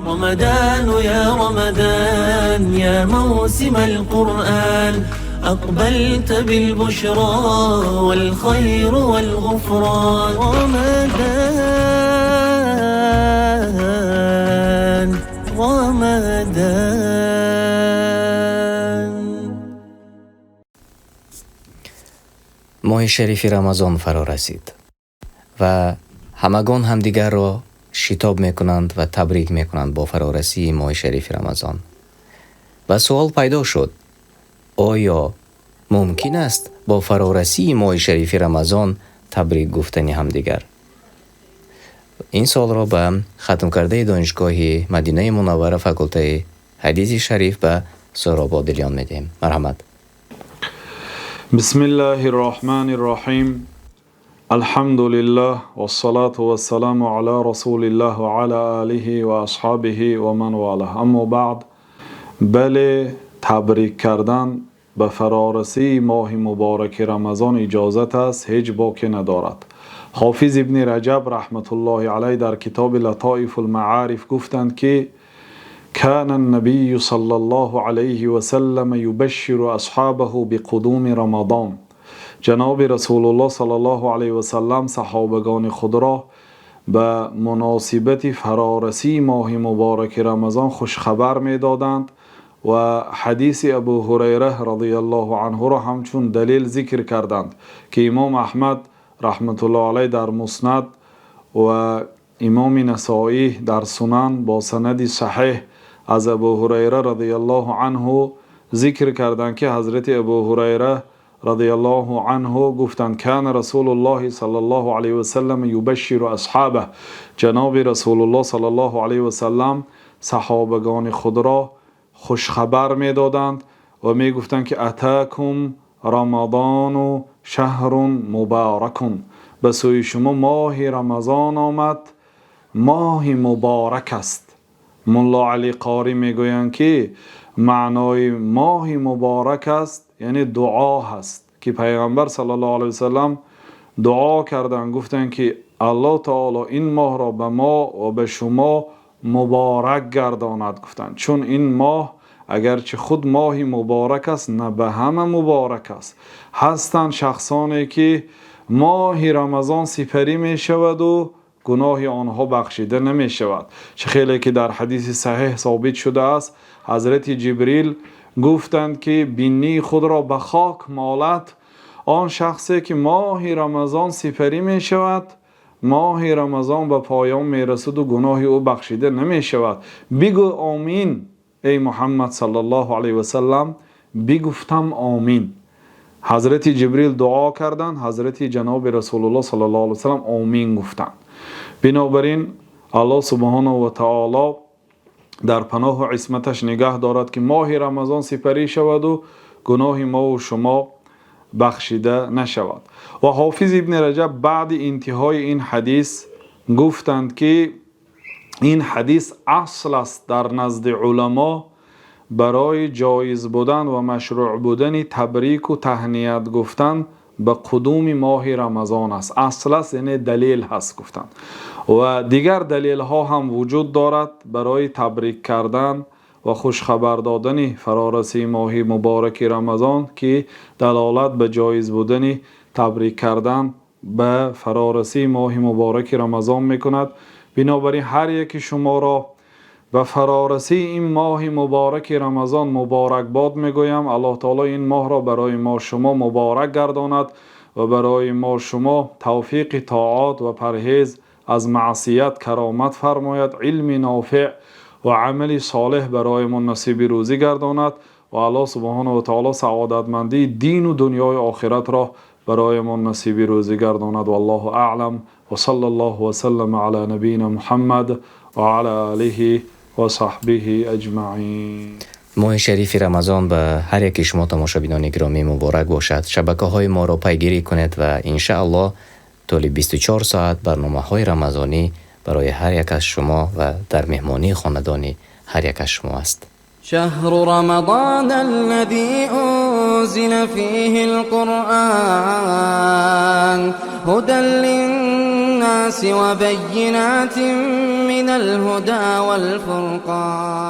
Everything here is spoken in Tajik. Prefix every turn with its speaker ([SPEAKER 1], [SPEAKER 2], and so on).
[SPEAKER 1] رمضان يا رمضان يا موسم القرآن أقبلت بالبشرى والخير والغفران. رمضان رمضان.
[SPEAKER 2] Моҳи шарифи Рамазон фаро расид ва ҳамагон ҳамдигарро шитоб мекунанд ва табрик мекунанд бо фарорасии моҳи шарифи Рамазон. Ва суол пайдо шуд: оё мумкин аст бо фарорасии моҳи шарифи Рамазон табрик гуфтани ҳамдигар? Ин суолро ба хатмкардаи донишгоҳи Мадинаи Мунаввара, факултаи ҳадиси шариф, ба Суҳроб Одилён медиҳем. Марҳамат.
[SPEAKER 3] بسم الله الرحمن الرحيم. الحمد لله والصلاة والسلام على رسول الله وعلى آله وأصحابه ومن والاه. أما بعد، бале, табрик кардан ба фарорасии моҳи мубораки Рамазон иҷозат аст, ҳеҷ боке надорад. Ҳофиз ибни Раҷаб раҳматуллоҳи алайҳ дар китоби Латоифул Маъриф гуфтанд, ки كان النبي صلى الله عليه وسلم يبشر أصحابه بقدوم رمضان. Ҷаноби Расулуллоҳ саллаллоҳу алайҳи васаллам саҳобагони худро ба муносибати фарорасии моҳи мубораки Рамазон хушхабар медоданд ва ҳадиси Абу Ҳурайра радияллоҳу анҳуро ҳамчун далел зикр карданд, ки имом Аҳмад раҳматуллоҳ алайҳ дар Муснад ва имоми Насоӣ дар Сунан бо санади саҳеҳ аз Абу Ҳурайра радияллоҳу анҳу зикр карданд, ки ҳазрати Абу Ҳурайра радияллоҳу анҳу гуфтанд: кана Расулуллоҳи саллаллоҳу алайҳи васаллам юбашширу асҳобаҳ. Ҷаноби Расулуллоҳ саллаллоҳу алайҳи васаллам саҳобагони худро хушхабар медоданд ва мегуфтанд, ки атакум рамадону шаҳрун муборакун, ба сӯи шумо моҳи Рамазон омад, моҳи муборак аст. Мулло Али Қорӣ мегӯянд, ки маънои моҳи муборак аст, яъне дуо ҳаст, ки Пайғамбар саллаллоҳу алайҳи васаллам дуо карданд, гуфтанд, ки Аллоҳ таоло ин моҳро ба мо ва ба шумо муборак гардонад. Гуфтанд, чун ин моҳ агарчи худ моҳи муборак аст, на ба ҳама муборак аст. Ҳастанд шахсоне, ки моҳи Рамазон сипарӣ мешаваду гуноҳи онҳо бахшида намешавад. Чӣ хеле ки дар ҳадиси саҳеҳ собит шудааст, ҳазрати Ҷибрил гуфтанд, ки бинии худро ба хок молад он шахсе, ки моҳи Рамазон сипарӣ мешавад, моҳи Рамазон ба поён мерасаду гуноҳи ӯ бахшида намешавад. Бигӯ омин, эй Муҳаммад саллаллоҳу алайҳи васаллам. Бигуфтам омин. Ҳазрати Ҷибрил дуо карданд, ҳазрати ҷаноби Расулуллоҳ саллаллоҳу алайҳи васаллам омин гуфтанд. Бинобар ин Аллоҳ субҳонаҳу ва таоло дар паноҳу исматаш нигаҳ дорад, ки моҳи Рамазон сипарӣ шаваду гуноҳи мову шумо бахшида нашавад. Ва ҳофиз ибни Раҷаб баъди интиҳои ин ҳадис гуфтанд, ки ин ҳадис асл аст дар назди уламо барои ҷоиз будан ва машрӯъ будани табрику таҳният гуфтан ба қудуми моҳи Рамазон аст. Асл аст, яъне далел ҳаст, гуфтанд. Ва дигар далелҳо ҳам вуҷуд дорад барои табрик кардан ва хушхабар додани фарорасии моҳи мубораки Рамазон, ки далолат ба ҷоиз будани табрик кардан ба фарорасии моҳи мубораки Рамазон мекунад. Бинобар ин ҳар яки шуморо ба фарорасии ин моҳи мубораки Рамазон муборакбод мегӯям. Аллоҳ таоло ин моҳро барои мо шумо муборак гардонад ва барои мо шумо тавфиқи тоат ва парҳез аз маъсият каромат фармояд, илми нофеъ ва амали солеҳ бароямон насиби рӯзӣ гардонад ва Аллоҳ субҳонаҳу ва таоло саодатмандии дину дунёи охиратро бароямон насиби рӯзӣ гардонад. Валлоҳу аълам, ва саллаллоҳу васаллама ала набийина Муҳаммад ва ала олиҳи ва саҳбиҳи аҷмаин.
[SPEAKER 2] Моҳи шарифи Рамазон ба ҳар яки шумо, тамошобинони гиромӣ, муборак бошад. Шабакаҳои моро пайгирӣ кунед ва иншааллоҳ тӯли 24 соат барномаҳои рамазонӣ барои ҳар як аз шумо ва дар меҳмонии хонадони ҳар як аз шумо аст.
[SPEAKER 4] شهر رمضان الذي أنزل فيه القرآن هدى للناس وبينات من الهدى والفرقان.